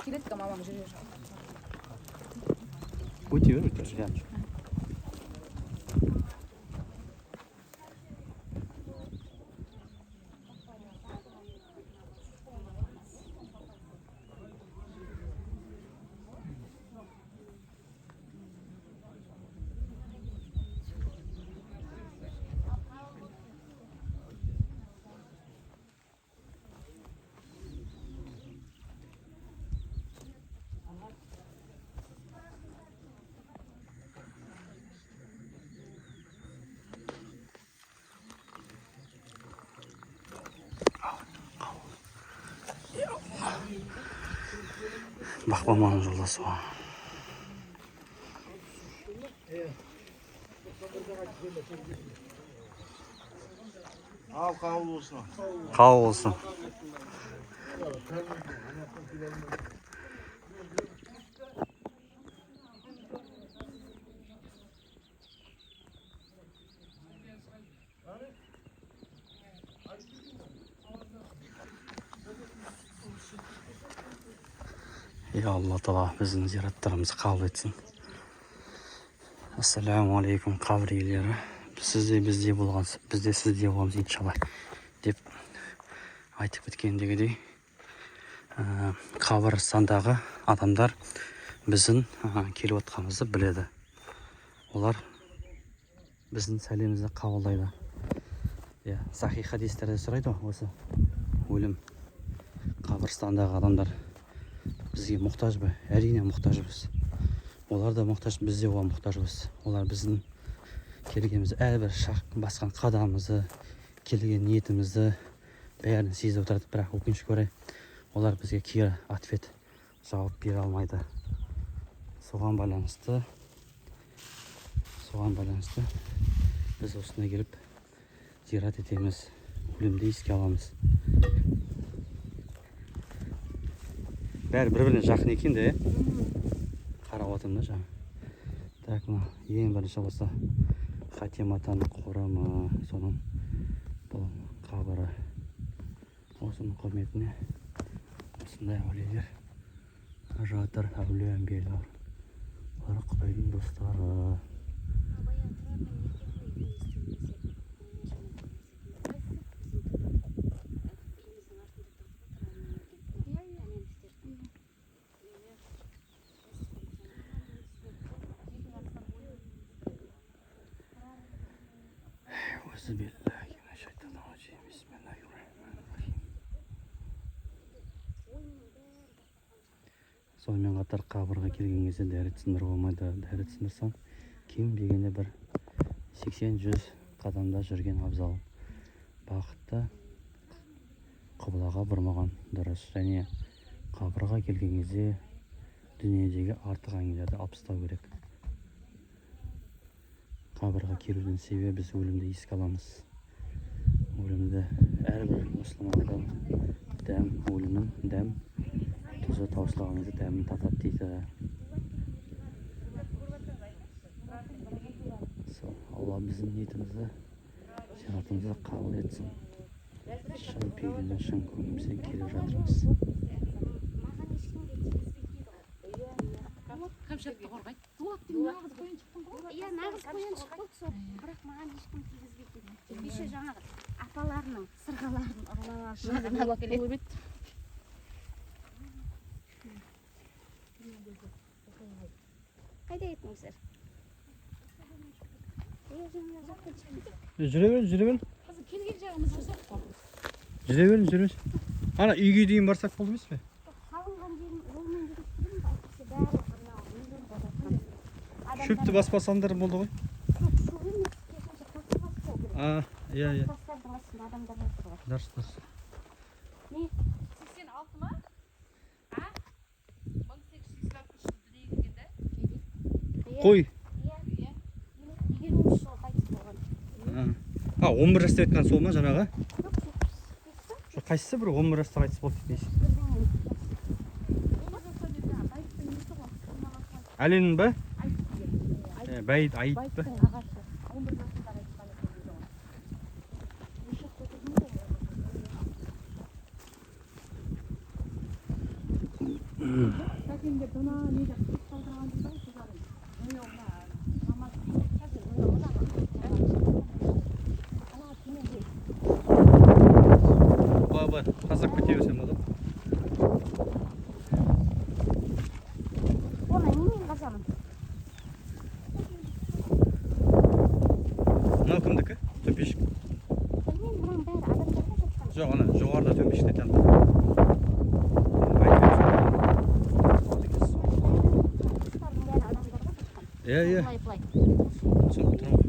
Келеді мамам, жүре бер. Өте бер, өте бер, зиян жоқ. Бақбаманың жолдасы ғой. Ал, қабыл болсын. Қабыл болсын. Я Алла тағала, біздің зираттарымызды қабыл етсін. Ассалаумағалейкум, қабір иелері. Сіз де бізде болғансыз, біз де сізде боламыз, иншалла, деп айтып кеткендегідей, қабірстандағы адамдар біздің келіп отқанымызды біледі. Олар біздің сәлемімізді қабылдайды. Иә, сахи хадистерде сұрайды ғой, осы өлім қабірстандағы адамдар бізге мұқтаж ба? Әрине, мұқтажбыз. Олар да мұқтаж, біз де оған мұқтажбыз. Олар біздің келгенімізді, әрбір шақ басқан қадамымызды, келген ниетімізді, бәрін сезіп отырады. Бірақ, өкінішке орай, олар бізге кері ответ, жауап бере алмайды. Соған байланысты біз осында келіп зиярат етеміз, өлімді еске аламыз. Бәрі бір біріне жақын екен де, иә? Қарап отырмын да жаңа. Так, мына ең бірінші осы Хатим атаның қорымы, соның бұл қабірі. Осының құрметіне осындай әулиелер жатыр, әулие әмбиелер. Олар құдайдың достары. Баяғы тұрармен еркек қой, естімесе. Үйіміздің артында тұрды ғой Тұрармен еркек. Иә. Әнеміздердің. Аузу биллахи минаш шайтанир раджим. Бисмиллахир-рахманир-рахим. Сонымен қатар қабырға келген кезде дәрет сындыруға болмайды. Дәрет сындырсаң, кем дегенде бір 80-100 қадамда жүрген абзал. Бағытты құбылаға бұрмаған дұрыс. Және қабырға келген кезде дүниедегі артық әңгімелерді алып тастау керек. Қабырға келудің себебі — біз өлімді еске аламыз. Өлімді әрбір мұсылман адам дәм, өлімнің дәм тұзы таусылған кезде дәмін татады дейді. Сол Алла біздің ниетімізді, зияратымызды қабыл етсін. Шын пейілмен, шын көңілімізбен келіп жатырмыз. Маған ешкімге тигізбейді ғой. Кәмшатты қорғайды. Нағыз қояншық, иә, нағыз қояншық қой сол, бірақ маған ешкім тигізбейді дейді. Еще жаңағы апаларының сырғаларын ұрлап алып, маған алып келеді. Болып еді. Қайда кеттіңіздер? Е, жаңа жақтан шықтыңыз. Жүре берін, жүре берін. Біз келген жағымыз осы қой. Жүре берін, жүре берін. Ана үйге дейін барсақ болды емес пе? Салынған жерін жолмен жүріп тұрмын, әйтпесе бәрі мынау нелер болып жатқан. Шөпті баспасаңдар болды ғой. Жоқ, шөп емес, керісінше тасты баспау керек. А, иә, иә. Тастардың астында адамдар жатыр ғой. Дұрыс. Не? 86 ма? А? 1886 дүниеге келген да? Иә. Қой. Иә. Иә. 50 жылы қайтыс болған. А, 11 жаста айтқан сол ма жаңағы? Жоқ, 75 па? Жоқ, қайсысы бір 11 жаста қайтыс болды дейтін? Бірдеңе. Он бір жаста деді, Байыптың несі ғой? Әленің ба? Айып деген. Ә, Бәйіт, Айып па? Байыптың ағасы. 11 жасында қайтыс болған екен дейді ғой. Осы жақта тұрдым ғой. Сәкенде мына неде қалдырған дейді ғой солардың жаяу мына намаз. Қазір мына ана төменде. Былай, былай қазақ кете берсем болады. Оны немен қазамын? Мынау кімдікі төмпешік? Білмеймін, мынаның бәрі адамдарға жатқан. Жоқ, ана жоғарыда төмпешікті айтамын. Құстардың бәрі адамдарға жатқан. Иә, иә. Былай, былай. Түсініп тұрмын.